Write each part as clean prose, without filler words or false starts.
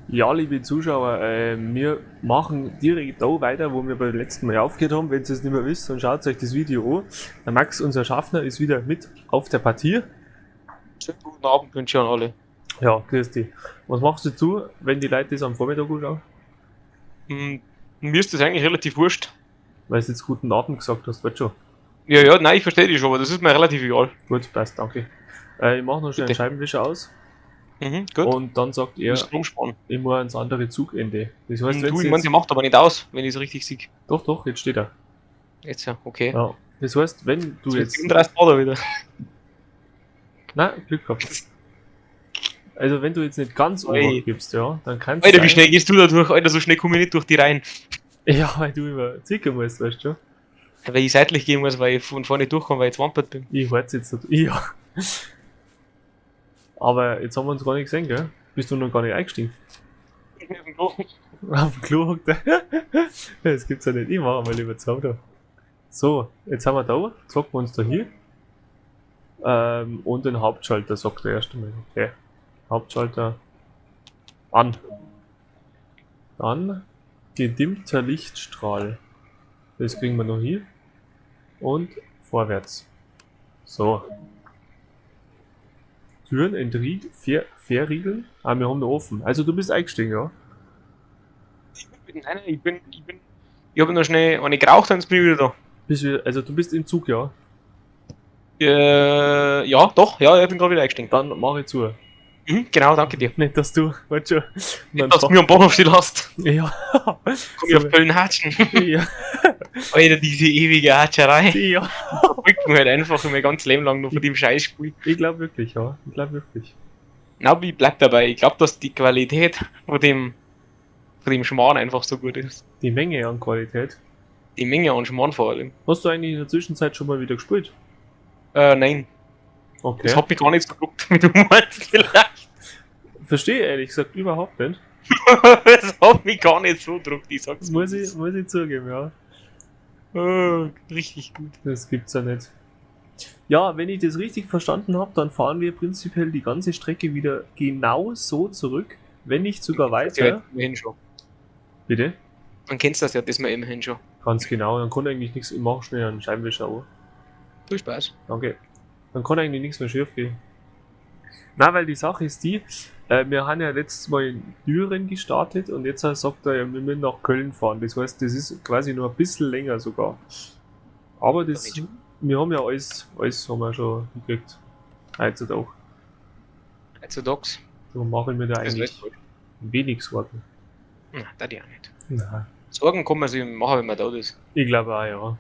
Ja, liebe Zuschauer, wir machen direkt da weiter, wo wir beim letzten Mal aufgehört haben. Wenn ihr es nicht mehr wisst, dann schaut euch das Video an. Der Max, unser Schaffner, ist wieder mit auf der Partie. Schönen guten Abend wünsche ich an alle. Ja, grüß dich. Was machst du, wenn die Leute das am Vormittag anschauen? Mir ist das eigentlich relativ wurscht. Weil du jetzt guten Abend gesagt hast, weißt schon. Ja, ja, nein, ich verstehe dich schon, aber das ist mir relativ egal. Gut, passt, danke. Ich mache noch schnell einen Bitte. Scheibenwischer aus. Mhm, gut. Und dann sagt er, Muss rumsparen. Ich muss ans andere Zugende. Das heißt, wenn Du, du ich meine, jetzt... sie macht aber nicht aus, wenn ich es richtig sehe. Doch, doch, jetzt steht er. Jetzt ja, okay. Ja. Das heißt, wenn du Jetzt jetzt... 37 Grad wieder. Nein, Glück gehabt. Also wenn du jetzt nicht ganz Oi. Obacht gibst, ja, dann kannst Alter, wie schnell gehst du da durch? Alter, so schnell komme ich nicht durch die Reihen. Ja, weil du immer zicken musst, weißt du. Weil ich seitlich gehen muss, weil ich von vorne durchkomme, weil ich zwampert bin. Ich weiß jetzt nicht. Ja. Aber jetzt haben wir uns gar nicht gesehen, gell? Bist du noch gar nicht eingestiegen? Ich bin auf dem Klo. Auf dem Klo hockt er. Das gibt's ja nicht. Ich mach mal lieber zu da. So, jetzt haben wir da, zocken wir uns da hier. Und den Hauptschalter, sagt er erst einmal. Okay. Hauptschalter an. Dann gedimmter Lichtstrahl. Das kriegen wir noch hier. Und vorwärts. So. Türen entrieg, verriegeln. Ah, wir haben noch offen. Also du bist eingestiegen, ja? Nein, nein, ich habe noch schnell eine geraucht und jetzt bin ich wieder da. Bist du, also du bist im Zug, ja? Ja, doch, ja, ich bin gerade wieder eingestiegen. Dann mache ich zu. Mhm, genau, danke dir. Nicht, dass du, weißt schon. Nicht, dass du mir am Bahnhof stehen lässt. Ja. Komm ich auf Köln-Hatschen. Ja. Alter, diese ewige Hatscherei. Ja. Verfolgt mich halt einfach mein ganzes Leben lang noch von dem Scheißspiel. Ich glaube wirklich, ja. Ich glaube wirklich. Na, aber ich bleib dabei. Ich glaube, dass die Qualität von dem Schmarrn einfach so gut ist. Die Menge an Qualität. Die Menge an Schmarrn vor allem. Hast du eigentlich in der Zwischenzeit schon mal wieder gespielt? Nein. Okay. Das hat mich gar nicht so geguckt, wie du meinst vielleicht. Verstehe ehrlich gesagt überhaupt nicht. Das hat mich gar nicht so gedruckt, ich sag's Das muss ich zugeben, ja. Oh, richtig gut. Das gibt's ja nicht. Ja, wenn ich das richtig verstanden habe, dann fahren wir prinzipiell die ganze Strecke wieder genau so zurück, wenn nicht sogar Das ja weiter. immerhin schon. Bitte? Dann kennst du das ja, das mal immerhin schon. Ganz genau, dann kann eigentlich nichts. Ich mach schnell einen Scheibenwischer an. Viel Spaß. Danke. Dann kann eigentlich nichts mehr schief gehen. Na, weil die Sache ist die, wir haben ja letztes Mal in Düren gestartet und jetzt sagt er ja, wir müssen nach Köln fahren. Das heißt, das ist quasi nur ein bisschen länger sogar. Aber das, wir haben ja alles haben wir schon gekriegt. Heutzutage. Heutzutage. So mache ich mir da Das eigentlich weiß ich. wenig Sorgen. Na, da die auch nicht. Nein. Sorgen kann man sich machen, wenn man da ist. Ich glaube auch, ja.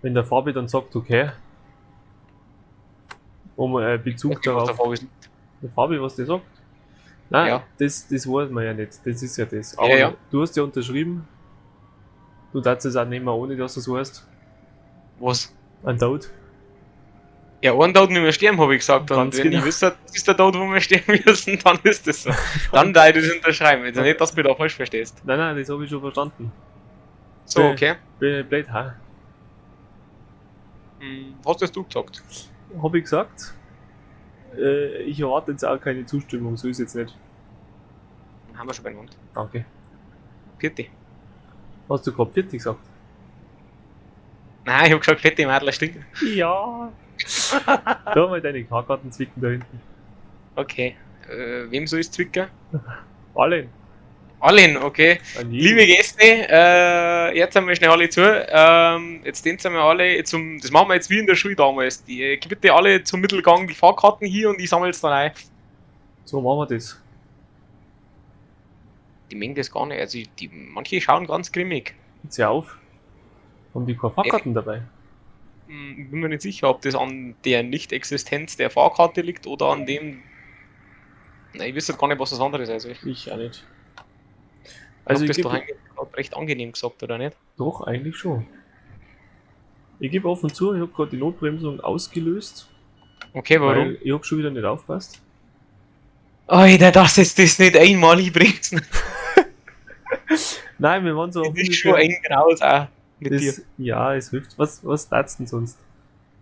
Wenn der Fabi dann sagt, okay, um Bezug Weiß nicht, was darauf. der Fabi sagt. Der Fabi, was der sagt? Nein, Ja. das weiß man ja nicht. Das ist ja das. Aber Ja, ja. du hast ja unterschrieben. Du darfst es auch nehmen, ohne dass du es weißt. Was? Ein Tod. Ja, einen Tod müssen wir sterben, habe ich gesagt. Und Ganz wenn genau. ich wüsste, das ist der Tod, wo wir sterben müssen, dann ist das so. Dann darf ich das unterschreiben. Also nicht, dass du mich da falsch verstehst. Nein, nein, das habe ich schon verstanden. So, okay. Bin ich blöd, ha? Hast das du gesagt? Hab ich gesagt. Ich erwarte jetzt auch keine Zustimmung, so ist jetzt nicht. Haben wir schon beieinander. Danke. Vierte. Hast du gerade 40 gesagt? Nein, ich hab gesagt, fette Madler stinken. Ja. Da mal deine Karkarten zwicken da hinten. Okay. Wem soll ich zwicken? Allen. Allen, okay. An jeden. Liebe Gäste, jetzt haben wir schnell alle zu. Jetzt den wir alle zum. Das machen wir jetzt wie in der Schule damals. Die, bitte alle zum Mittelgang die Fahrkarten hier und ich sammle es dann ein. So machen wir das. Die mengen das gar nicht. Also die, manche schauen ganz grimmig. Jetzt hör auf. Haben die keine Fahrkarten dabei? Bin mir nicht sicher, ob das an der Nicht-Existenz der Fahrkarte liegt oder an dem. Na, ich wüsste gar nicht, was das andere ist. Also ich Ich auch nicht. also Also hab ich das doch gebe eigentlich grad recht angenehm gesagt, oder nicht? doch eigentlich schon. Ich gebe offen zu, ich habe gerade die Notbremsung ausgelöst. Okay, warum? Weil ich habe schon wieder nicht aufpasst. Alter, dass jetzt das nicht einmalig bringst. Nein, wir waren so Das auf ist schon ein Graus auch mit dir. das, ja, es hilft. Was tat's denn sonst?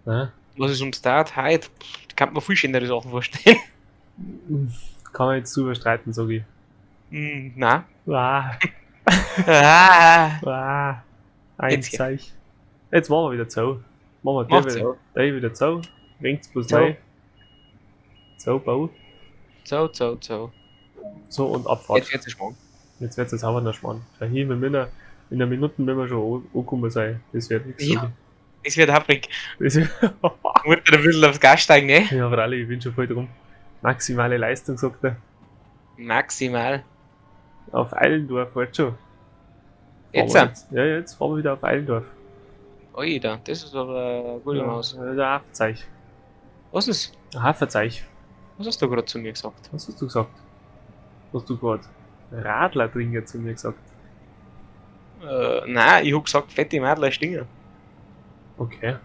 Na? Was ist ums Start heute? Pff, da kann man viel schönere Sachen vorstellen. Kann man jetzt drüber streiten, sag ich. Hm, na. Wah, Ah. wah. Ein Jetzt hier. Zeich. Jetzt machen wir wieder zu. Machen wir Macht der wieder, so. der wieder zu. Winkt's bloß Zu. rein. Zu, Bau. So, so, so. So und Abfahrt. Jetzt wird's ein Schmarrn. Jetzt wird's jetzt aber noch spannend. Ja, hier, wir müssen in einer Minute, wenn wir schon angekommen sein. Das wird nichts. Ja. Das wird happig. Das wird Muss ein bisschen aufs Gas steigen, ne? ja, freilich, ich bin schon voll drum. Maximale Leistung, sagt er. Maximal. Auf Eilendorf, halt schon. Fahren Jetzt? wir jetzt. Ja, jetzt fahren wir wieder auf Eilendorf. Oida, das ist aber eine gute Ja, Maus. der Hafenzeich. Was ist? Hafenzeich. Was hast du gerade zu mir gesagt? Was hast du gesagt? Hast du gerade Radler trinken zu mir gesagt? Nein, ich hab gesagt, fette Madler Stinger. Okay.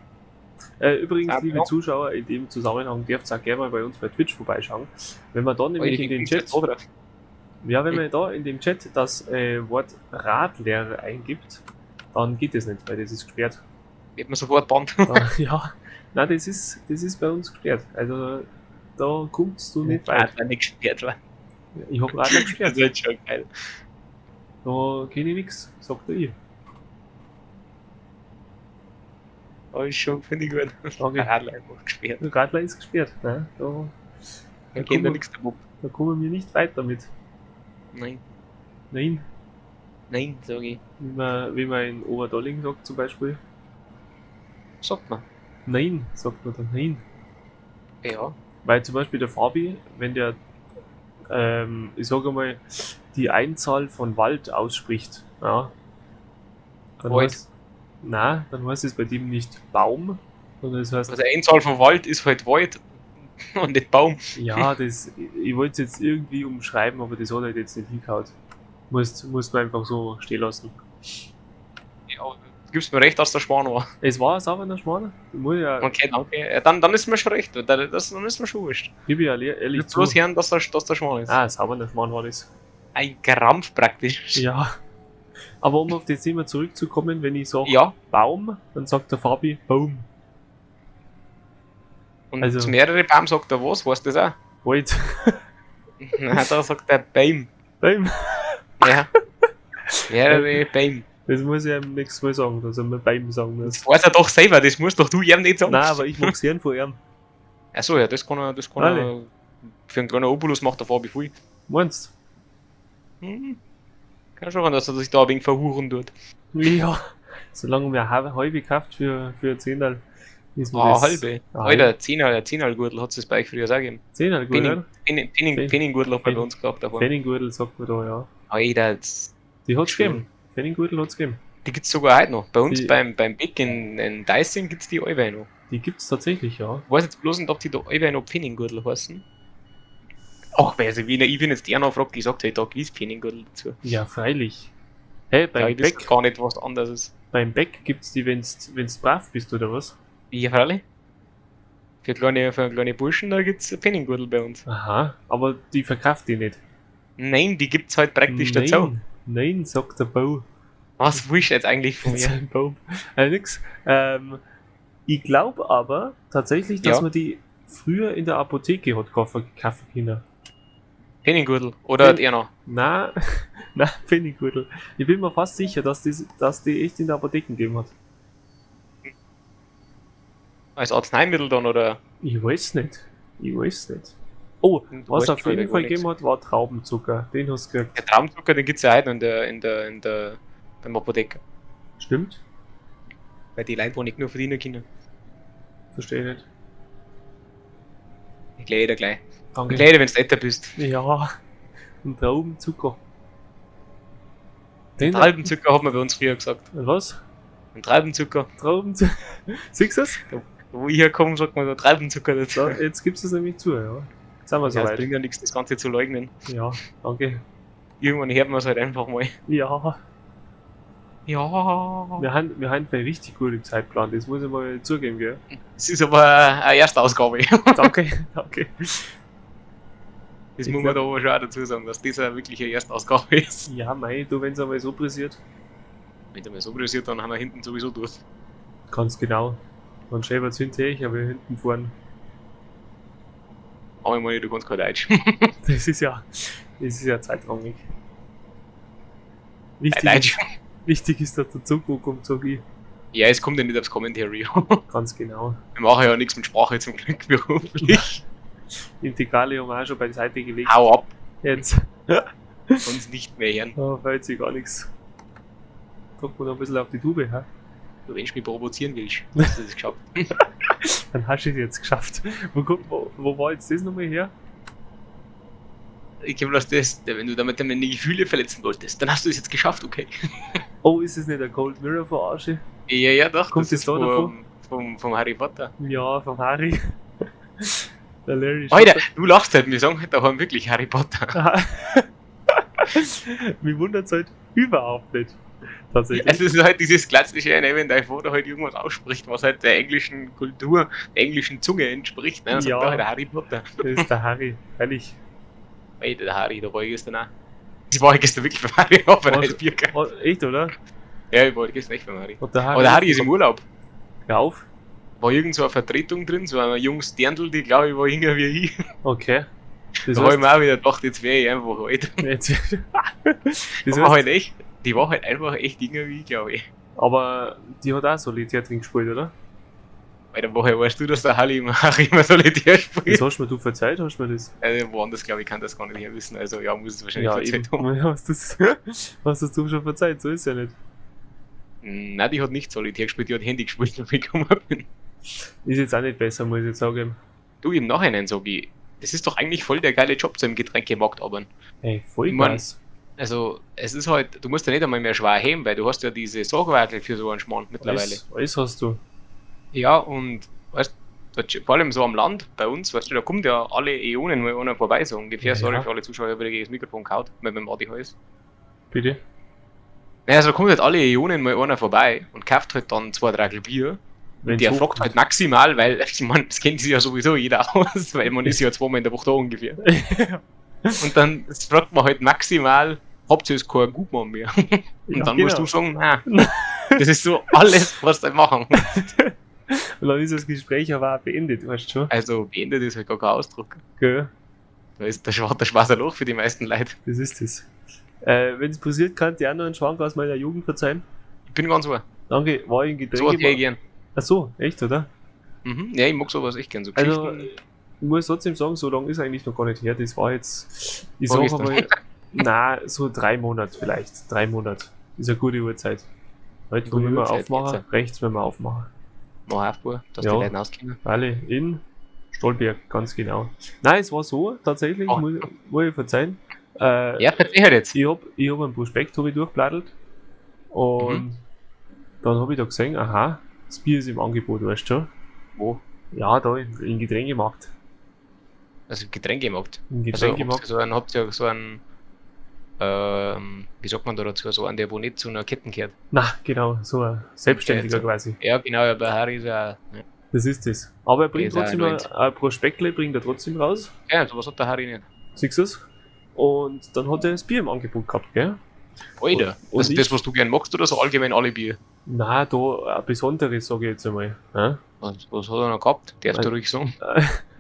Übrigens, Ah, liebe ja. Zuschauer, in dem Zusammenhang dürft ihr auch gerne mal bei uns bei Twitch vorbeischauen. Wenn man da nämlich in den Chat, ja, wenn man da in dem Chat das Wort Radler eingibt, dann geht das nicht, weil das ist gesperrt. Wird man sofort bannt. Da, ja, nein, das ist bei uns gesperrt. Also da kommst du nicht weit. Radler nicht gesperrt war. Ich hab Radler Das gesperrt. ist halt schon geil. Da kenne ich nichts, sagt er ich. Aber ist schon, finde ich gut. Danke. Radler einfach gesperrt. Radler ist gesperrt. Ne? Da, Dann Da geht da kommen- nichts damit. da kommen wir nicht weiter mit. Nein, Nein, nein, sag ich. wie man in Oberdolling sagt zum Beispiel. Sagt man. Nein, sagt man dann nein. Ja. Weil zum Beispiel der Fabi, wenn der, ich sage mal, die Einzahl von Wald ausspricht, ja, dann Wald. heißt, nein, dann heißt es bei dem nicht Baum, sondern es heißt, Also Einzahl von Wald ist halt Wald und nicht Baum. ja, das, ich wollte es jetzt irgendwie umschreiben, aber das hat halt jetzt nicht hingehauen. Musst man einfach so stehen lassen. Ja, gibst mir recht, dass der Schwan war. Es war ein sauberer Schmarrn, muss ich ja, Okay, danke. Ja, dann ist mir schon recht. Dann ist mir schon wurscht. gebe ich ja Ich ehrlich will zu. bloß hören, dass der Schwan ist. Ah, sauberer Schmarrn war das. Ein Krampf praktisch. Ja. Aber um auf das Thema zurückzukommen, wenn ich sage Ja. Baum, dann sagt der Fabi Baum. Und Also- zu mehrere Baum sagt er was, weißt du das auch? Wald. Nein, da sagt er Baum. Baum. Ja. Mehrere Baum. Das muss ich ihm nächstes Mal sagen, dass er mir Baum sagen muss. Das weiß er doch selber, das musst doch du ihm nicht sagen. Nein, aber ich mag's gern von ihm. Achso, ja, das kann er, das kann er. Für einen kleinen Obolus macht der Fabi viel. Meinst Hm. Kann schon sein, dass er sich da ein wenig verhuren tut. du? Ja. Solange mir halbe kauft für ein Zehnerl, ist mir Ah, das. halbe. Ah, Alter, Zehnerl Gürtel hat es bei euch früher auch gegeben. Zehnerl, gut, oder? Penning, Penninggürtel hat man bei uns gesagt davor. Pfenninggürtel sagt man da, ja. Alter, das, Die hat's Schön. gegeben. Pfenninggürtel hat's gegeben. die gibt's sogar heute noch. Bei uns beim Beck in Deissing gibt's die allweil noch. Die gibt's tatsächlich, ja. Ich weiß jetzt bloß nicht, ob die da allweil noch Pfenninggürtel heißen. Ach, weiß ich, ich bin jetzt der noch fragt, ich sag halt da gewiss Pfenninggürtel dazu. Ja, freilich. Hey, Ja, ich weiß gar nicht, was anderes ist. Beim Beck gibt's die, wenn's brav bist, oder was? Ja, freilich. Für kleine Burschen, da gibt's Pfenninggürtel bei uns. Aha, aber die verkauft die nicht. Nein, die gibt's halt praktisch Nein, dazu. nein, sagt der Bau. Was willst du jetzt eigentlich von mir? Sein Baum. Nix. Ich glaube aber tatsächlich, dass Ja. man die früher in der Apotheke hat kaufen können. Pfenninggürtel oder der noch? Na, na, Pfenninggürtel. Ich bin mir fast sicher, dass die echt in der Apotheke gegeben hat. Als Arzneimittel dann oder? Ich weiß nicht. Ich weiß nicht. Oh, Du was weißt auf schon jeden gar Fall nichts. gegeben hat, war Traubenzucker. Den hast du gekriegt. Der Traubenzucker, den gibt's ja heute noch beim Apotheker. Stimmt? Weil die Leute, die nicht nur verdienen können. Verstehe ich nicht. Ich gleich dir gleich. Danke. Ich gleich dir, wenn du älter bist. Ja, ein Traubenzucker. Den Traubenzucker hat man bei uns früher gesagt. Was? Ein Traubenzucker. Traubenzucker. Siehst du das? Wo ich herkomme, sagt man da Traubenzucker dazu. So, jetzt gibst du es nämlich zu, ja. Jetzt sind wir Ja, es soweit. bringt ja nichts, das Ganze zu leugnen. Ja, danke. Irgendwann hört man es halt einfach mal. Ja, Ja. wir haben richtig gut im Zeitplan, das muss ich mal zugeben, gell? Es ist aber eine Erstausgabe. Danke, danke. Das Ich muss man glaub- da aber schon auch dazu sagen, dass das auch wirklich eine Erstausgabe ist. Ja, mei, du, wenn es einmal so pressiert. Wenn einmal so pressiert, dann haben wir hinten sowieso durch. Ganz genau. Dann schäbert's hinterher, aber hinten fahren. Aber ich meine, du kannst kein Deutsch. Das ist ja zweitrangig. Wichtig, Deutsch. wichtig ist, dass der Zug kommt, sag ich. Ja, es kommt ja nicht aufs Commentary an. Ganz genau. Wir machen ja nichts mit Sprache zum Glück beruflich. Integrale haben wir auch schon beiseite gelegt. Hau ab, Jetzt. uns nicht mehr hören. Da fällt sich gar nichts. Drückt man noch ein bisschen auf die Tube, hä? Du, wenn du mich provozieren willst, hast du das geschafft. Dann hast du es jetzt geschafft. Wo war jetzt das nochmal her? Ich glaube, dass das, wenn du damit deine Gefühle verletzen wolltest, dann hast du es jetzt geschafft, okay? Oh, ist es nicht der Cold Mirror Verarsche? Ja, ja, doch. Kommt das das ist da davon? vom Harry Potter. Ja, vom Harry. Der Larry Alter, du lachst halt, wir sagen halt daheim wirklich Harry Potter. Mich wundert es halt überhaupt nicht. Tatsächlich. Also es ist halt dieses klassische, ne, wenn dein Vater halt irgendwas ausspricht, was halt der englischen Kultur, der englischen Zunge entspricht, ne, dann sagt Ja. er halt Harry Potter. Das ist der Harry. Herrlich. Alter, der Harry, da war ich gestern auch. Ich war gestern wirklich beim Harry auf Was? ein Bier gehabt. Oh, echt, oder? Ja, ich war gestern echt beim Harry. Und der Harry, Aber der Harry ist im Urlaub. Hör auf. War irgend so eine Vertretung drin, so ein junges Dirndl, die glaube ich war jünger wie ich. Okay. Das Da habe ich heißt, mir auch wieder gedacht, jetzt wäre ich einfach alt. jetzt, das Die war heißt, halt echt, die war halt einfach echt jünger wie ich, glaube ich. aber die hat auch Solitär drin gespielt, oder? Alter, woher weißt du, dass der Harry immer, Harry immer Solitär spielt? Das hast du mir du verzeiht, hast du mir das? Also, woanders, glaube ich, kann das gar nicht her wissen. Also, ja, muss es wahrscheinlich Ja, verzeiht eben. haben. Ja, was hast du schon verzeiht? So ist ja nicht. Nein, die hat nicht Solitär gespielt, die hat Handy gespielt, als ich gekommen bin. Ist jetzt auch nicht besser, muss ich jetzt sagen. Du, im Nachhinein sag ich, das ist doch eigentlich voll der geile Job, so im Getränkemarkt arbeiten. Ey, voll Ich mein- krass. Also, es ist halt, du musst ja nicht einmal mehr schwer heben, weil du hast ja diese Sorgwackel für so einen Schmarrn mittlerweile. Alles hast du. Ja, und weißt du, vor allem so am Land bei uns, weißt du, da kommt ja alle Äonen mal einer vorbei, so ungefähr. Ja, Sorry ja. für alle Zuschauer, ich habe gegen das Mikrofon kaut, mit meinem Adi-Hals. Bitte? Naja, also da kommt halt alle Äonen mal einer vorbei und kauft halt dann zwei, drei Bier. Wenn's Der hoch- fragt halt maximal, weil, ich meine, das kennt sich ja sowieso jeder aus, weil man ist ja zweimal in der Woche da ungefähr. Und dann fragt man halt maximal, habt ihr jetzt keinen Gutmann mehr? Und Ja, dann genau. musst du sagen, nein. Das ist so alles, was du machen musst. Und dann ist das Gespräch aber auch beendet, weißt du schon? Also beendet ist halt gar kein Ausdruck. Gell? Da ist der schwarze Loch für die meisten Leute. Das ist das. Wenn es passiert, kann ich auch noch einen Schwank aus meiner Jugend verzeihen. Ich bin ganz wahr. Danke, war ich in So was Getränke. ich gern. Ach so, echt, oder? Mhm. Ja, ich mag sowas echt gern. So Also, Geschichten. ich muss trotzdem sagen, so lange ist eigentlich noch gar nicht her. Das war jetzt, ich sag Vorgestern. einmal, na, so 3 Monate vielleicht. 3 Monate. Ist eine gute Uhrzeit. Heute Gute wollen wir Uhrzeit, aufmachen, jetzt. rechts wenn wir aufmachen. Mach auf, dass Ja. die Leute auskennen. Alle in Stolberg, ganz genau. Nein, es war so, tatsächlich, Oh. muss ich verzeihen. Ja, verzeih halt jetzt. Ich hab einen Prospekt hab ich durchblattelt und dann habe ich da gesehen, aha, das Bier ist im Angebot, weißt du schon. Wo? Ja, da im Getränkemarkt. Also Getränkemarkt. Im Also Getränkemarkt. habt ihr so einen, wie sagt man da dazu, so einen, der wo nicht zu einer Kette gehört. Na, genau, so ein Selbstständiger Okay, quasi. Ja, genau, ja, bei Harry ist ja. Ja, Das ist das. Aber er bringt Ist auch trotzdem ein ein Prospektle, bringt er trotzdem raus. ja sowas hat der Harry nicht. Siehst du es? Und dann hat er das Bier im Angebot gehabt, gell? Alter, Und also ich- das, was du gern magst oder so allgemein alle Bier? Na, da ein besonderes, sage ich jetzt einmal. Ja? Was hat er noch gehabt? Darfst du ruhig sagen?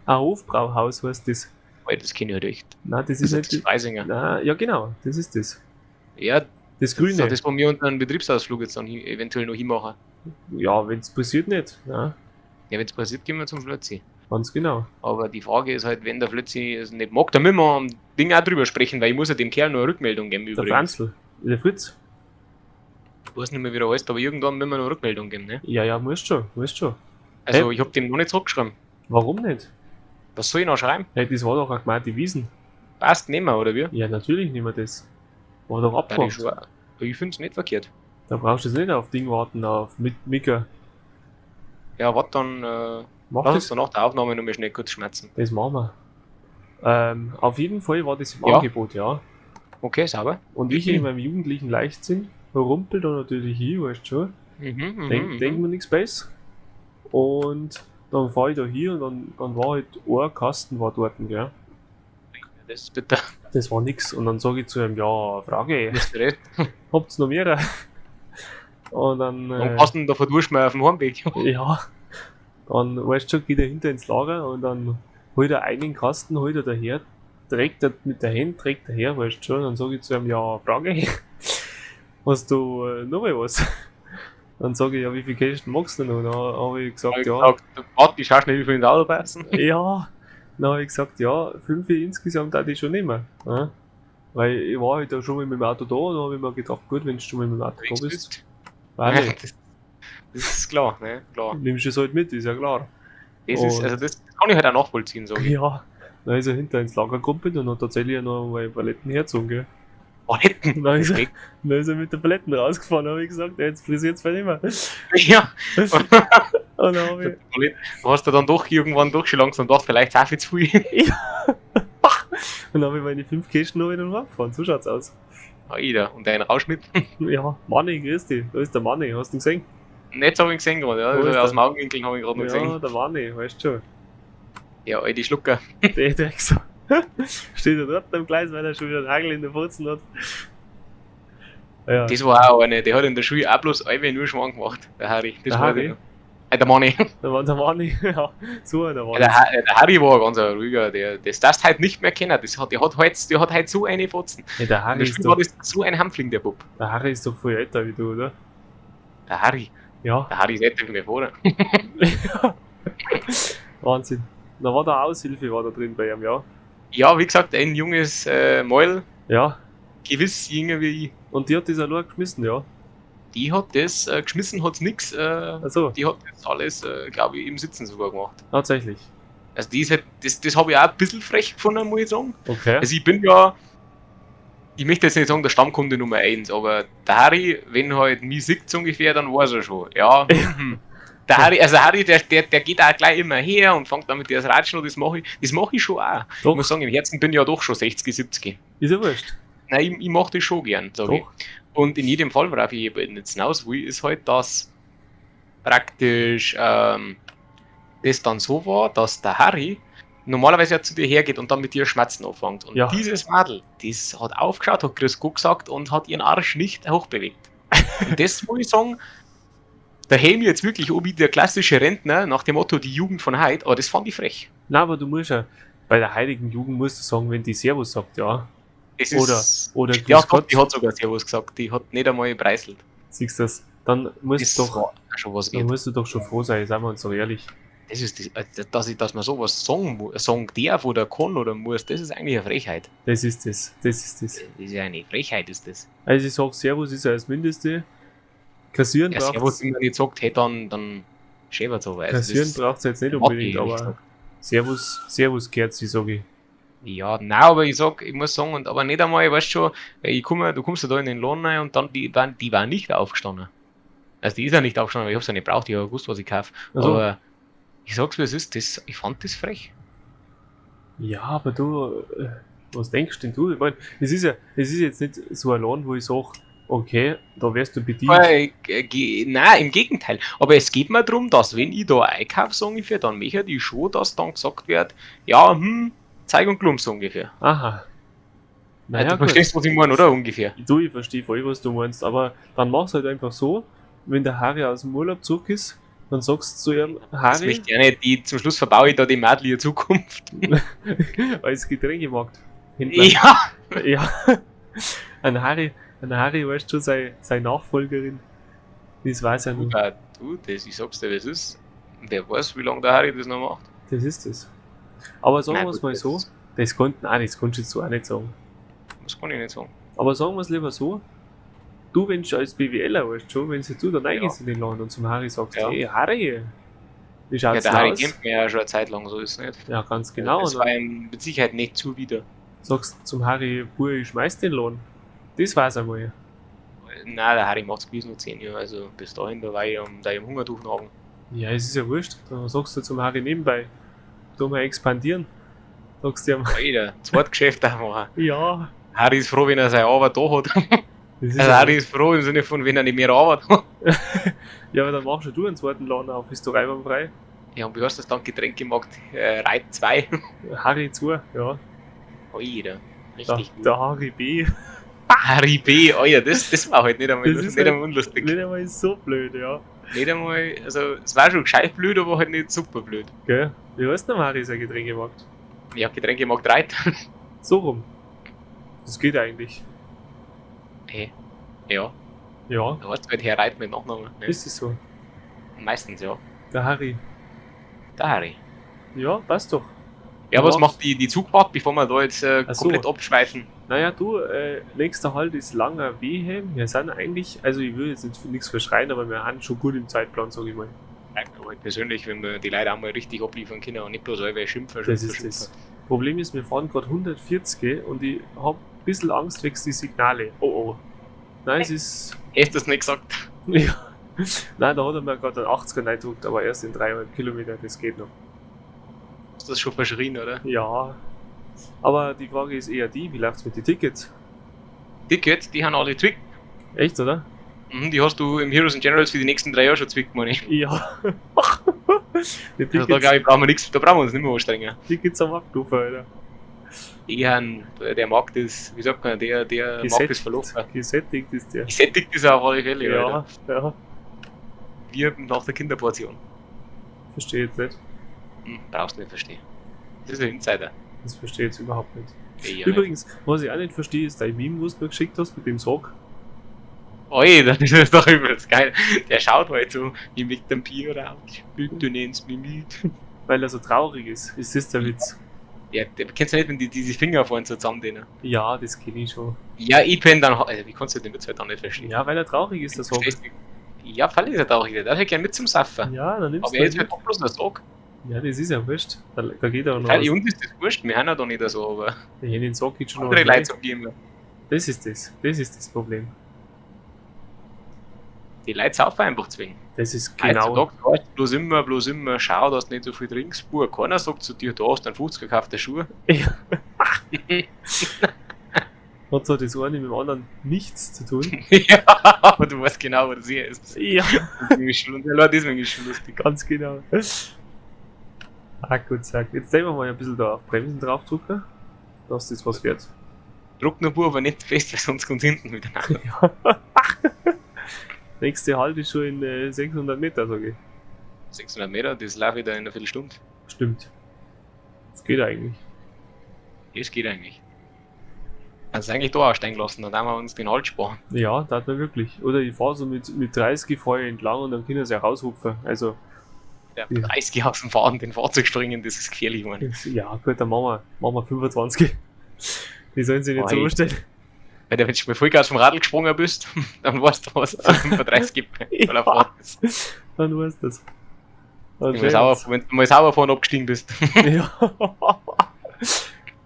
Ein Hofbrauhaus heißt das. Alter, das kenne ich halt echt. Nein, das Das ist ist das nicht. Freisinger. Nein, ja, genau, das ist das. Ja, Das das Grüne. ist auch das, wo wir unter einen Betriebsausflug jetzt dann eventuell noch hinmachen. Ja, wenn es passiert nicht. Nein, Ja, wenn es passiert, gehen wir zum Flötzi. ganz genau. Aber die Frage ist halt, wenn der Flötzi es nicht mag, dann müssen wir am Ding auch drüber sprechen, weil ich muss ja dem Kerl noch eine Rückmeldung geben Der übrigens. Franzl, der Fritz. Ich weiß nicht mehr, wie er heißt, aber irgendwann müssen wir noch eine Rückmeldung geben, ne? Ja, ja, musst schon, musst schon. Also, ich hab dem noch nicht zurückgeschrieben. Warum nicht? Was soll ich noch schreiben? Hey, das war doch eine gemeinte Wiesen. Passt, nehmen wir, oder wie? Ja, natürlich nehmen wir das. War doch Ja, die abgemacht. schon. Ich find's nicht verkehrt. Da brauchst du jetzt nicht auf Ding warten, auf Mika. Ja, warte dann, Mach lass uns das. dann nach der Aufnahme noch mal schnell kurz schmerzen. Das machen wir. Auf jeden Fall war das im Ja. Angebot, ja. Okay, sauber. Und ich in meinem jugendlichen Leichtsinn rumpel da natürlich hin, weißt du schon. Mhm, Denk mir nichts besser. Und dann fahr ich da hier und dann war halt ein Kasten war dort, gell. Das ist bitter. Das war nix. Und dann sag ich zu ihm, ja, Frage, Das ist der Rest. habt's noch mehrere? Und dann, Dann passt denn da verdurst wir auf dem Heimweg. ja, dann, weißt du schon, geht er hinter ins Lager und dann Holt er einen Kasten, holt er daher, trägt er mit der Hand, trägt er her, weißt du schon, dann sage ich zu ihm, ja, Frage, hast du noch mal was? Dann sage ich, ja, wie viele Kästen magst du noch? Dann habe ich gesagt, Hab ich ja, gesagt, warte, ich schau schnell, wie viel ins Auto passen. ja, dann habe ich gesagt, ja, 5 insgesamt auch die schon nehmen. Ja? Weil ich war halt da schon mal mit dem Auto da und dann habe ich mir gedacht, gut, wenn du schon mal mit dem Auto da bist, weil Das, das ist klar, ne? Klar. nimmst du es halt mit, ist ja klar. Das ist, Und- also das kann ich halt auch nachvollziehen, sag ich. Ja, dann ist er hinter ins Lager gekommen und hat tatsächlich noch mal Paletten hergezogen, gell. Paletten. Dann ist er mit den Paletten rausgefahren, habe ich gesagt, ja, jetzt frisiert es nicht mehr. Ja. Und dann habe ich, Du hast du dann doch irgendwann doch schon langsam gedacht, vielleicht auch viel zu viel. und dann habe ich meine 5 Kästen noch wieder rumgefahren. So schaut's aus. Alter, und dein Rauschmitt. Ja, Manni, grüß dich. Da ist der Manni, hast du ihn gesehen? Jetzt habe ich ihn gesehen gerade, ja. Wo ist Also der? aus dem Augenwinkel habe ich gerade noch Ja, gesehen. der Manni, weißt du schon. Ja, alte Schlucker. Der Drecksau. Steht da dort am Gleis, weil er schon wieder einen Hagel in der Furzen hat. Ja, Das war auch eine, der hat in der Schule auch bloß alle nur Schmarrn gemacht, der Harry. Das Der weiß Harry? ich noch. Der Manni. da war der Manni, ja, so einer war Der, das. Der Harry war ein ganz ein ruhiger, der, das darfst du halt nicht mehr kennen. Das hat, der hat halt so eine Fotzen. Ja, der In Harry der ist Schule war doch, das so ein Hampfling, der Bub. der Harry ist doch viel älter wie du, oder? Der Harry. Ja, Der Harry ist älter wie mein Vater. Wahnsinn. Da war da Aushilfe war da drin bei ihm, ja. Ja, wie gesagt, ein junges Mäul, Ja, gewiss jünger wie ich. und die hat das allein geschmissen, ja. Die hat das geschmissen, hat's nix. Also, Die hat das alles, glaube ich, im Sitzen sogar gemacht. tatsächlich. Also die ist halt, das habe ich auch ein bisschen frech gefunden, muss ich sagen. Okay. Also ich bin ja, ich möchte jetzt nicht sagen, der Stammkunde Nummer 1, aber der Harry, wenn halt mich sieht so ungefähr, dann weiß er schon. Ja. Der Harry, also Harry, der geht auch gleich immer her und fängt dann mit dir das Ratschen an, das mache ich schon auch. Doch. Ich muss sagen, im Herzen bin ich ja doch schon 60, 70. Ist ja wurscht. Nein, ich mache das schon gern, sag ich. Doch. Und in jedem Fall, worauf ich eben jetzt hinaus will, ist halt, dass praktisch das dann so war, dass der Harry normalerweise ja zu dir hergeht und dann mit dir schmatzen anfängt. Und Ja. dieses Madel, das hat aufgeschaut, hat Grüß Gott gesagt und hat ihren Arsch nicht hochbewegt. Und das muss ich sagen, da hätte ich jetzt wirklich ob ich der klassische Rentner nach dem Motto, die Jugend von heute, aber das fand ich frech. Na, aber du musst ja, bei der heiligen Jugend musst du sagen, wenn die Servus sagt, ja. Das Oder- ist, oder ja, Grüß doch, Gott. die hat sogar Servus gesagt, die hat nicht einmal gepreiselt. Siehst du das? Dann musst Das du doch, war schon was dann wert. musst du doch schon froh sein, seien wir uns doch ehrlich. Das ist das, dass ich, dass man sowas sagen, sagen darf oder kann oder muss, das ist eigentlich eine Frechheit. Das ist das. Das ist das. Das ist ja eine Frechheit, ist das. Also ich sag, Servus ist ja das Mindeste. Kassieren Ja, braucht's, Servus, wenn man nicht sagt, hey, dann schäbert's aber. Also kassieren das, braucht's jetzt nicht mag ich unbedingt, ehrlich aber gesagt. Servus, Servus Kerzi, sag ich. Ja, nein, aber ich sag, ich muss sagen, und aber nicht einmal, weißt du schon, weil ich komme, du kommst ja da in den Laden rein und dann, die war nicht aufgestanden. Also die ist ja nicht aufgestanden, weil ich hab's ja nicht braucht, ich hab ja gewusst, was ich kaufe. Also, Aber ich sag's, wie es ist, das, ich fand das frech. ja, aber du, was denkst denn du? Ich mein, es ist ja, es ist jetzt nicht so ein Laden, wo ich sag, okay, da wirst du bedient. Aber, nein, im Gegenteil. Aber es geht mir darum, dass wenn ich da einkaufe, so ungefähr, dann möchte ich schon, dass dann gesagt wird, ja, Zeig und Klump so ungefähr. Aha. Naja, du gut. verstehst, was ich meine, oder? Ungefähr. Du, ich verstehe voll, was du meinst, aber dann mach's halt einfach so, wenn der Harry aus dem Urlaub zurück ist, dann sagst du zu ihm, Das Harry, möchte ich auch nicht. Die, zum Schluss verbaue ich da die Madli ihre Zukunft. als Getränkemarkt. Händler. Ja. Ja. Ein Harry, weißt du schon, seine Nachfolgerin. Das weiß er Du, nicht. du, das, ich sag's dir, wie es ist. Wer weiß, wie lange der Harry das noch macht. Das ist es. Aber sagen Nein, wir es gut, mal das- so, das konnten, nein, das kannst du jetzt so auch nicht sagen. Das kann ich nicht sagen. Aber sagen wir es lieber so, du, wenn du als BWLer, weißt du schon, wenn du da reingehst in den Laden und zum Harry sagst, Ja. hey Harry, wie Ja, schaut's der denn Harry aus? kennt mich ja schon eine Zeit lang, so ist es nicht. Ja, ganz genau. Das Und war dann ihm mit Sicherheit nicht zuwider. sagst zum Harry, Bub, ich schmeiß den Laden. Das weiß er mal. Nein, der Harry macht's gewiss noch 10 Jahre. Also bis dahin, da war ich am, da ich am Hungertuch nagen. Ja, es ist ja wurscht. Dann sagst du zum Harry nebenbei, tu mal expandieren. Sagst du ihm, Alter, Zweitgeschäft auch machen. ja. Harry ist froh, wenn er seine Arbeit da hat. Das ist Also ja, Harry ist froh im Sinne von, wenn er nicht mehr Arbeit hat. ja, aber dann machst du einen zweiten Laden auf, ist doch einwandfrei. Ja, und wie heißt das dann? Getränkemarkt Reit 2. Harry zu, ja. Alter, Der, richtig gut. der Harry B. Harry B, Alter, das war halt nicht einmal, Das ist nicht halt einmal unlustig. Nicht einmal so blöd, ja. Nicht einmal, also es war schon gescheit blöd, aber halt nicht super blöd. Gell? Wie heißt denn Harry sein Getränkemarkt? Ja, Getränkemarkt Reit. So rum. Das geht eigentlich. Hey. Ja, Ja, da heißt halt Herr Reit mit Nachnamen. Ne? ist es so. Meistens, ja. Der Harry. Der Harry. Ja, passt doch. Ja, was Ja. macht die Zugfahrt, bevor wir da jetzt Ach so. komplett abschweifen? Naja, du, nächster Halt ist Langer Wehe. Wir sind eigentlich, also ich will jetzt nicht nichts verschreien, aber wir haben schon gut im Zeitplan, sag ich mal. Aber persönlich, wenn wir die Leute auch mal richtig abliefern können und nicht bloß alle schimpfen, Das schimpfen, ist schimpfen. das. Problem ist, wir fahren gerade 140 und ich hab ein bisschen Angst wegen die Signale. Oh oh. Nein, es ist. Hast du das nicht gesagt? Ja. Nein, da hat er mir gerade einen 80er reingedruckt, aber erst in 3,5 Kilometer, das geht noch. Hast du das schon verschrien, oder? Ja. Aber die Frage ist eher die, wie läuft's mit den Tickets? Tickets, die haben alle zwickt. Echt, oder? Mhm, die hast du im Heroes and Generals für die nächsten 3 Jahre schon zwickt, meine ich. Ja. Die Also da Tickets, glaube ich, brauchen wir nichts, da brauchen wir uns nicht mehr anstrengen. Tickets am Abrufen, Alter. Die haben, der Markt ist, wie sagt man, der Markt ist verloren. Gesättigt ist der. Gesättigt ist er auf alle Fälle, Ja, Alter. ja. Wir nach der Kinderportion. Verstehe jetzt nicht. Hm, brauchst du nicht verstehen. Das ist ein Insider. Das verstehe ich jetzt überhaupt nicht. Ja, Übrigens, was ich auch nicht verstehe, ist dein Meme, was du mir geschickt hast mit dem Sack. Oi, das ist doch übelst geil. Der schaut halt so, wie mit dem Bier raus. Bitte nennst mich mit. Weil er so traurig ist. Ist das der Witz? Ja, der, kennst du nicht, wenn die diese Finger vorne so zusammen Ja, das kenne ich schon. Ja, ich bin dann, also wie kannst du den Witz halt dann nicht verstehen? Ja, weil er traurig ist, der Sack. Verstehst du? Ja, freilich ist er traurig, der darf ja gern mit zum Saufen. Ja, dann nimmst Aber du er ist halt halt doch bloß ein Sack. mit. Ja, das ist ja wurscht. Da geht auch noch Freilich, was. uns ist das wurscht, wir haben ja da nicht so, aber Ja, den Sack geht schon noch andere was Leute rein. sagen immer. Das ist das. Das ist das Problem. Die Leute saufen einfach zwingen. Das ist genau. Heutzutage heißt es bloß immer, schau, dass du nicht so viel trinkst. Buh, keiner sagt zu dir, da hast du einen 50er gekaufte Schuhe. Ja. Hat so das eine mit dem anderen nichts zu tun. Ja, aber du weißt genau, wo das hier ist. Ja, Deswegen ist schon, ja, deswegen ist schon lustig. ganz genau. Ah, gut, sag. Jetzt nehmen wir mal ein bisschen da auf Bremsen draufdrücken, dass das was wird. Druck nur, Bub, aber nicht fest, weil sonst kommt hinten wieder nach. Ja. Nächste Halt ist schon in 600 Meter, sag ich. 600 Meter, das läuft wieder in einer Viertelstunde. Stimmt. Das geht eigentlich. Das geht eigentlich. Kannst du eigentlich da aussteigen lassen, dann haben wir uns den Halt sparen. Ja, da hat man wirklich. Oder ich fahre so mit 30 vorher entlang und dann können sie ja raushupfen. Also, Ja, Ja. 30 aus dem Fahren, den Fahrzeug springen, das ist gefährlich, Mann. ja, gut, dann machen wir 25. Die sollen sich nicht so Oi. anstellen. Weil wenn du mal Vollgas vom Radl gesprungen bist, dann weißt du, was zu 35 gibt, weil er Fahrt ist. Dann weißt du das. Dann Wenn du mal sauber, wenn du mal sauber vorne abgestiegen bist. Ja.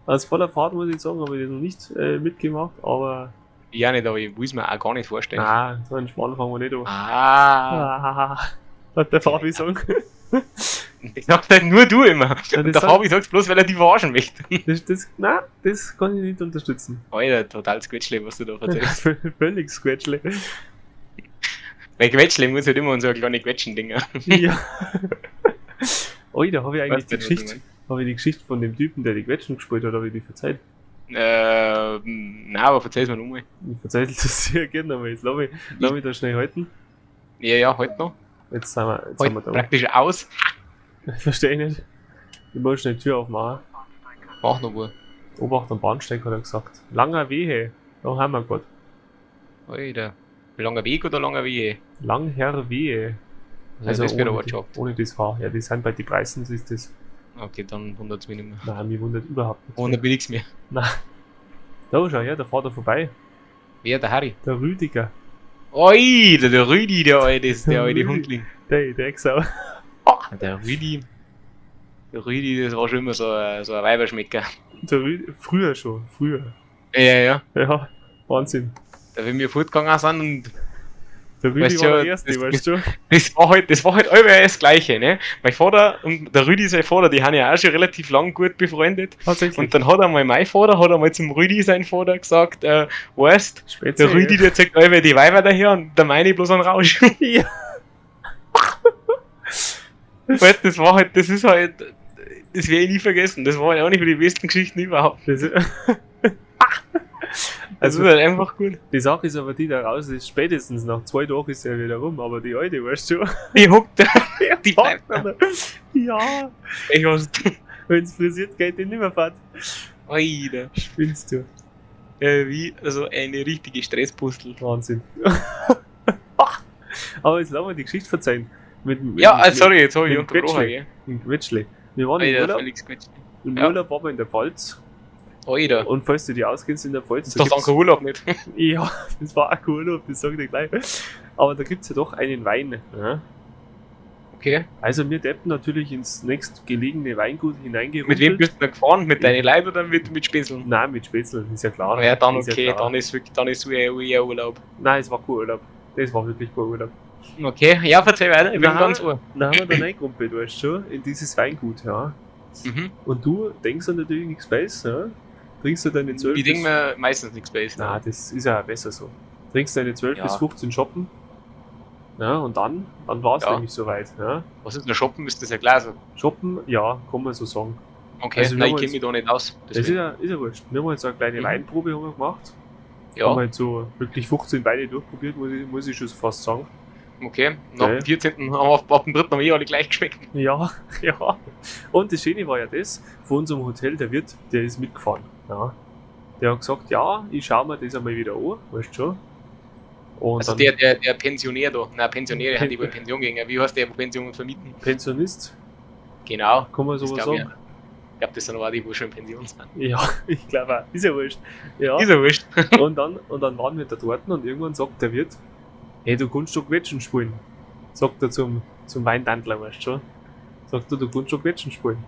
Als voller Fahrt muss ich sagen, habe ich das noch nicht mitgemacht, aber Ja, nicht, aber ich will es mir auch gar nicht vorstellen. na, so einen Schmarrn fangen wir nicht an. Ah. Ah, hat der Fabi sagen. Das sagt halt nur du immer. das Und der sagt- Fabi sagt bloß, weil er die verarschen möchte. Nein, das kann ich nicht unterstützen. Alter, total Squetschle, was du da erzählst. Völlig Squetschle. Weil Quetschle muss halt immer an so eine kleine Quetschen-Dinger. Ja. Oi, da habe ich eigentlich Weißt die du, was ich Geschichte, habe ich die Geschichte von dem Typen, der die Quetschen gespielt hat, habe ich die verzeiht. Nein, aber verzeih's mir nochmal. Ich verzeih das sehr gerne, aber jetzt lass mich da schnell halten. Ja, ja, heute noch. Jetzt sind wir Halt da. praktisch aus. Verstehe ich nicht. Ich muss schnell die Tür aufmachen. Mach noch wohl. Obacht am Bahnsteig hat er gesagt. Langer Wehe. Da haben wir gerade. Alter. Langer Weg oder langer Wehe? Langherr Wehe. Also, das wird ohne, aber die, Job. ohne das H. Ja, die sind bei den Preisen, das ist das. Okay, dann wundert's mich nicht mehr. Nein, mich wundert überhaupt nicht. Wundert mich nichts mehr. Da schau her, da fährt er vorbei. Wer, der Harry? Der Rüdiger. Oi, der Rüdi, der alte, ist der alte Rüdi. Hundling. Der Drecksau. Der Rüdi. Der Rüdi, das war schon immer so ein Weiberschmecker. Der Rüdi, früher schon, früher. Ja, ja. Ja, Wahnsinn. Da, wenn wir fortgegangen sind und Der Rüdi Weißt war du, der Erste, das- weißt du? das war halt immer das Gleiche, ne? Mein Vater und der Rüdi, sein Vater, die haben ja auch schon relativ lang gut befreundet. Tatsächlich. Und dann hat einmal mein Vater, hat einmal zum Rüdi, sein Vater, gesagt, weißt, Speziell. der Rüdi, der zeigt immer die Weiber daher und der meine bloß einen Rausch. Ja. Weißt, das war halt, das ist halt, das werde ich nie vergessen. Das war halt auch nicht für die besten Geschichten überhaupt. Das, Das Also ist halt einfach gut. die Sache ist aber die, da raus ist spätestens nach 2 Tagen ist er wieder rum, aber die alte, weißt du, Die hockt da, die bleibt da. ja, Ich weiß. wenn's frisiert geht, die nimmer fährt. Alter. Spinnst du. Wie, also eine richtige Stresspustel. Wahnsinn. Aber jetzt lassen wir die Geschichte verzeihen. Mit, Ja, sorry, jetzt habe ich mit unterbrochen, Quetschle. gell? Mit Quetschle. Wir waren im Alter, Urlaub, völlig Quetschle. im Ja. Urlaub waren wir in der Pfalz. Alter. Und falls du dich auskennst in der Pfalz, Das ist doch dann kein Urlaub nicht. Ja, das war auch kein Urlaub, das sag ich dir gleich. Aber da gibt's ja doch einen Wein. Ja? Okay. Also wir deppen natürlich ins nächstgelegene Weingut hineingerumpelt. Mit wem bist du da gefahren? Mit deinen Leuten oder mit Spätzeln? Nein, mit Spätzeln, ist ja klar. Ja, dann Ist ja okay, klar. dann ist wirklich, dann ist so eher Urlaub. Nein, es war kein Urlaub. Das war wirklich kein Urlaub. Okay, ja, verzeih weiter, ich bin Nein. ganz ohr. Dann haben wir da reingerumpelt, weißt du schon, in dieses Weingut, ja. Mhm. Und du denkst dann natürlich nichts besser, ja? Trinkst du deine 12 Ich bis denke mir meistens nichts besser. Na, das ist ja besser so. Trinkst deine 12 Ja. bis 15 Shoppen. Ja, und dann war es Ja. nämlich soweit. Ja. Was ist denn Shoppen? Ist das ja Glas? Shoppen, ja, kann man so sagen. Okay, Also wir nein, haben ich kenne jetzt- mich da nicht aus. Das ist ja wurscht. Wir haben jetzt eine kleine Mhm. Weinprobe haben wir gemacht. Ja, Haben wir jetzt so wirklich 15 Weine durchprobiert, muss ich schon fast sagen. okay. Nach Okay. dem 14. haben wir, ab dem dritten haben wir eh alle gleich geschmeckt. Ja, ja. Und das Schöne war ja das, von unserem Hotel, der Wirt, der ist mitgefahren. Ja. Der hat gesagt, ja, ich schaue mir das einmal wieder an, weißt du schon. Und Also dann der Pensionär da. Nein, Pensionäre haben die, wo in Pension gingen. Wie heißt der, wo Pension vermieten? Pensionist, Genau. kann man Das sowas glaub ich. sagen? Ich glaube, das sind auch die, wo schon in Pension sind. Ja, ich glaube auch. Ist ja wurscht. Ja. Ist ja wurscht. Und dann waren wir da dort und irgendwann sagt der Wirt, hey, du kannst doch Quetschen spielen. Sagt er zum Weintandler, weißt du schon. Sagt er, du kannst doch Quetschen spielen.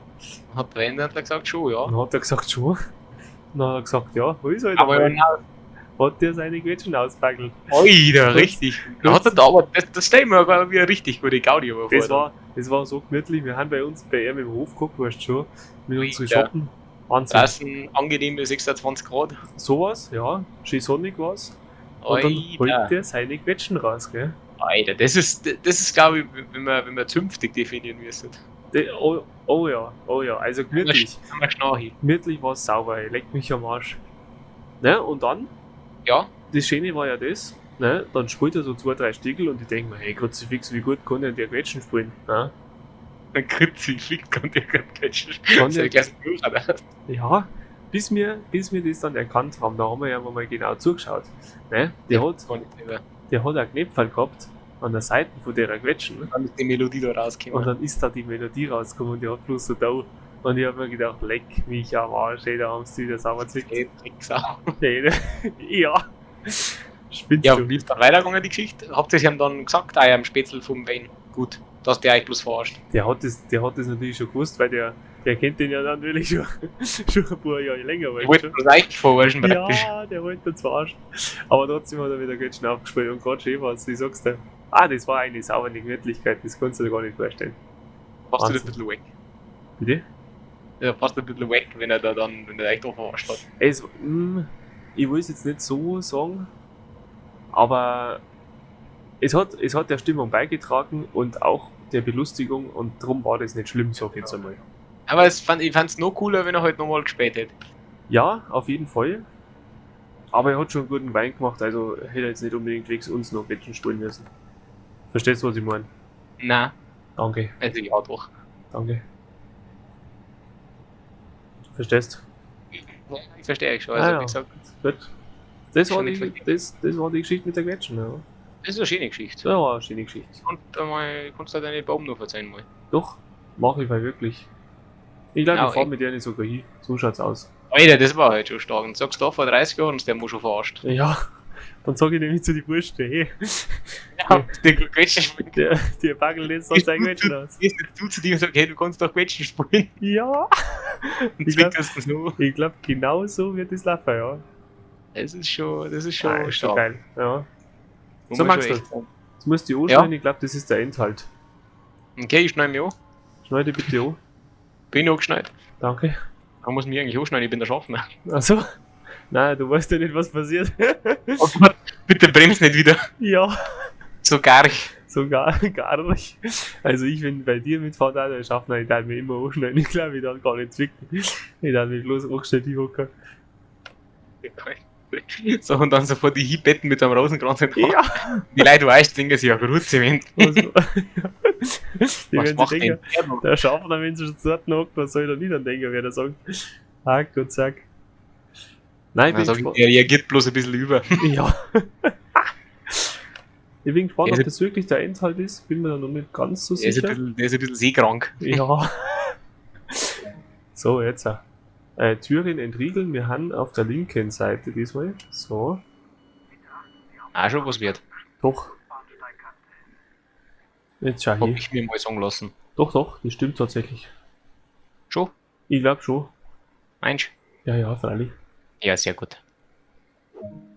Hat der Weinhändler gesagt, schon, ja. Dann hat er gesagt, schon. Dann hat er gesagt, ja, wo ist halt Aber ja, einmal. Hat der seine Quetschen ausgefackelt. Alter, richtig. Da hat er da, aber das stell ich mir aber wie eine richtig gute Gaudi aber Das vor. war so gemütlich. Wir haben bei uns bei ihm im Hof geguckt, weißt du schon, mit unseren Ja. Schoppen. Wahnsinn. Draußen angenehme 26 Grad. Sowas, ja. Schön sonnig war's. Und dann holt Alter, der seine Quetschen raus, gell? Alter, das ist glaube ich, wenn wir zünftig definieren müssen. Oh, oh ja, oh ja, also gemütlich. Haben wir Schnarchi. Gemütlich war es sauber, ey, leck mich am Arsch. Ne, und dann, Ja, das Schöne war ja das, ne, dann spielt er so zwei, drei Stiegel und ich denke mir, hey, Kruzifix, wie gut kann denn der Quetschen spielen? Ne? ein Kruzifix kann der gerade quetschen. Kann Das ist der, ja gleich ein Buch, oder? ja, bis wir das dann erkannt haben, da haben wir ja mal genau zugeschaut. Ne? Kann ich selber. Der hat einen Knöpferl gehabt an der Seite von der Quetschen. Dann ist die Melodie da Und rausgekommen. dann ist da die Melodie rausgekommen und die hat bloß so da. Und ich hab mir gedacht, leck mich am Arsch, ey, da haben sie wieder sauber zwickt. Ey, Drecksau. Nee, ne? Ja. Spinnst Ja, du? wie ist dann weitergegangen, die Geschichte? Habt ihr es ihm dann gesagt, ah, am Spätzl vom Wein? Gut, dass der euch bloß verarscht. Der hat das natürlich schon gewusst, weil der kennt den ja natürlich schon, schon ein paar Jahre länger. Ich Weißt wollte du? bloß euch verarschen praktisch. Ja, der wollte uns verarschen. Aber trotzdem hat er wieder Götschen aufgespielt und gerade schön war's, ich sag's dir. Ah, das war eine saubere Gemütlichkeit, das kannst du dir gar nicht vorstellen. Passt du Wahnsinn. ein bisschen weg. Bitte? Ja, passt ein bisschen weg, wenn er da dann, wenn er euch da verarscht hat. Es, ich will es jetzt nicht so sagen, aber es hat der Stimmung beigetragen und auch der Belustigung und drum war das nicht schlimm, sag ich jetzt einmal. Aber ich fand's noch cooler, wenn er halt nochmal gespielt hätte. Ja, auf jeden Fall. Aber er hat schon einen guten Wein gemacht, also hätte er jetzt nicht unbedingt wegen uns noch Quetschen spielen müssen. Verstehst du, was ich meine? Nein, Danke, also ja doch. danke. Verstehst? Ja, ich verstehe euch schon. Also, Ah, ja. wie gesagt, Gut. Das war, Schon nicht die, das war die Geschichte mit der Quetschen, ja. das ist eine schöne Geschichte. Das war eine schöne Geschichte. Und einmal kannst du deine Baum noch verzeihen mal. Doch, mache ich mal wirklich. Ich glaube, Ja, ich fahre ey. mit der nicht sogar hin. So schaut's aus. Alter, das war halt schon stark. Und sagst du da vor 30 Jahren, ist der muss schon verarscht. Ja, dann sage ich nämlich zu den Burschen, hey, Ja, der Quetschen spielen. der Bagel jetzt sonst ein Quetschen aus. Gehst jetzt du zu dir und sagst, hey, du kannst doch Quetschen spielen. Ja, Und Ich glaub- zwickerst das nur. ich glaube, genau so wird es laufen, ja. Das ist schon Ah, ist schon stark. geil. Ja. Muss So, man Maxl. schon echt sagen. Jetzt musst du anschneiden, ich glaube, das ist der Endhalt. Okay, ich schneide mich an. Schneide bitte an. Bin angeschneit. Danke. Da muss mich eigentlich anschneiden, ich bin der Schaffner. Also, nein, du weißt ja nicht, was passiert. Oh Gott, bitte bremst nicht wieder. Ja, So gar. so gar, gar nicht. Also ich, wenn bei dir mitfahre, der Schaffner, ich darf mich immer anschneiden. Ich glaube, ich darf gar nicht zwicken. Ich darf mich bloß angestellt hinhocken. So, und dann sofort die Hinbetten mit einem Rosenkranz in der Hand. Ja. Die Leute weißt, denken sich, ja, Grüezi, Was, die was werden sich macht denn denken, der noch? der Schaffner, wenn sie schon dort hockt, was soll ich da nicht an denken, wer da sagt. Hack und zack. Nein, ich Dann bin sag ich, gespannt. der reagiert bloß ein bisschen über. Ja. Ich bin gespannt, Der ob ist- das wirklich der Endhalt ist. Bin mir da noch nicht ganz so Der ist ein sicher. bisschen, der ist ein bisschen seekrank. Ja. So, jetzt. Türen entriegeln. Wir haben auf der linken Seite diesmal. So. Auch schon was wert. Doch. Jetzt schau Hab hier. ich mir mal sagen lassen. Doch, doch, das stimmt tatsächlich. Schon? Ich glaube schon. Meinst Ja, ja, freilich. du? Ja, sehr gut.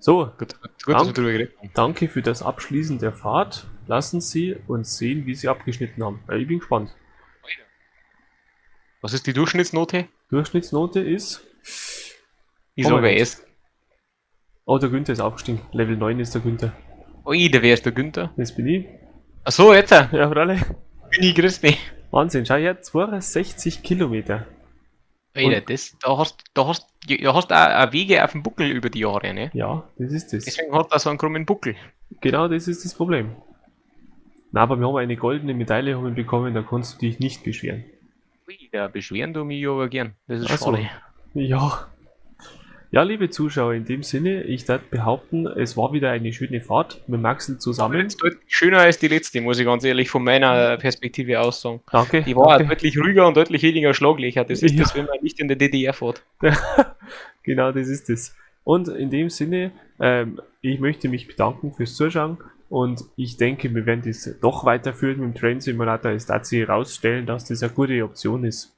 So, Gut, gut, gut, dass wir drüber geredet haben. danke für das Abschließen der Fahrt. Lassen Sie uns sehen, wie Sie abgeschnitten haben. Ich bin gespannt. Was ist die Durchschnittsnote? Durchschnittsnote ist. Ich Oh mein sage Gott. S. Oh, der Günther ist aufgestiegen. Level 9 ist der Günther. Ui, der wer ist der Günther? Das bin ich. Ach so, jetzt. Ja, freilich. Bin ich Christi. Wahnsinn, schau her, 62 Kilometer. Alter, das, da hast auch Wege auf dem Buckel über die Jahre, ne? Ja, das ist das. Deswegen hat er so einen krummen Buckel. Genau, das ist das Problem. Na, aber wir haben eine goldene Medaille haben wir bekommen, da kannst du dich nicht beschweren. Ui, da beschweren du mich aber gern. Das ist Ach so. schade. Ja. Ja, liebe Zuschauer, in dem Sinne, ich darf behaupten, es war wieder eine schöne Fahrt mit Maxel zusammen. Jetzt deutlich schöner als die letzte, muss ich ganz ehrlich von meiner Perspektive aus sagen. Danke. Die war auch danke. deutlich ruhiger und deutlich weniger Schlaglöcher. Das ist Ja. das, wenn man nicht in der DDR fährt. Genau, das ist es. Und in dem Sinne, ich möchte mich bedanken fürs Zuschauen und ich denke, wir werden das doch weiterführen mit dem Train Simulator. Es darf sich herausstellen, dass das eine gute Option ist.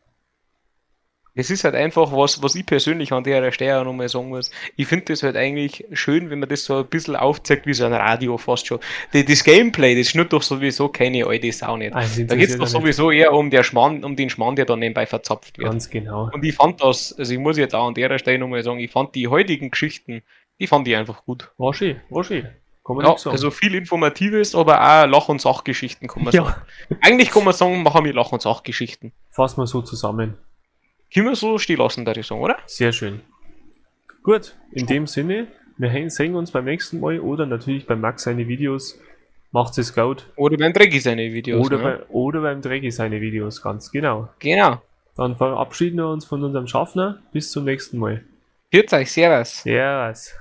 Das ist halt einfach was, was ich persönlich an der Stelle auch nochmal sagen muss. Ich finde das halt eigentlich schön, wenn man das so ein bisschen aufzeigt, wie so ein Radio fast schon. Das Gameplay, das schnürt doch sowieso keine alte Sau nicht. Ah, das Da geht's interessiert doch ja nicht. sowieso eher um, der Schmarrn, um den Schmarrn, der dann nebenbei verzapft wird. Ganz genau. Und ich fand das, also ich muss jetzt auch an der Stelle nochmal sagen, ich fand die heutigen Geschichten, die fand ich einfach gut. War schön, war schön. Kann man Ja, nichts sagen. also viel Informatives, aber auch Lach- und Sachgeschichten kann man sagen. ja, Eigentlich kann man sagen, machen wir Lach- und Sachgeschichten. fassen wir so zusammen. Können wir so stehen lassen, würde ich sagen, oder? Sehr schön. Gut, in dem Sinne, wir sehen uns beim nächsten Mal oder natürlich bei Max seine Videos. Macht es gut. Oder beim Drecki seine Videos. Oder, ne? oder beim Drecki seine Videos, ganz genau. Genau. Dann verabschieden wir uns von unserem Schaffner. Bis zum nächsten Mal. Hört euch, servus. Servus.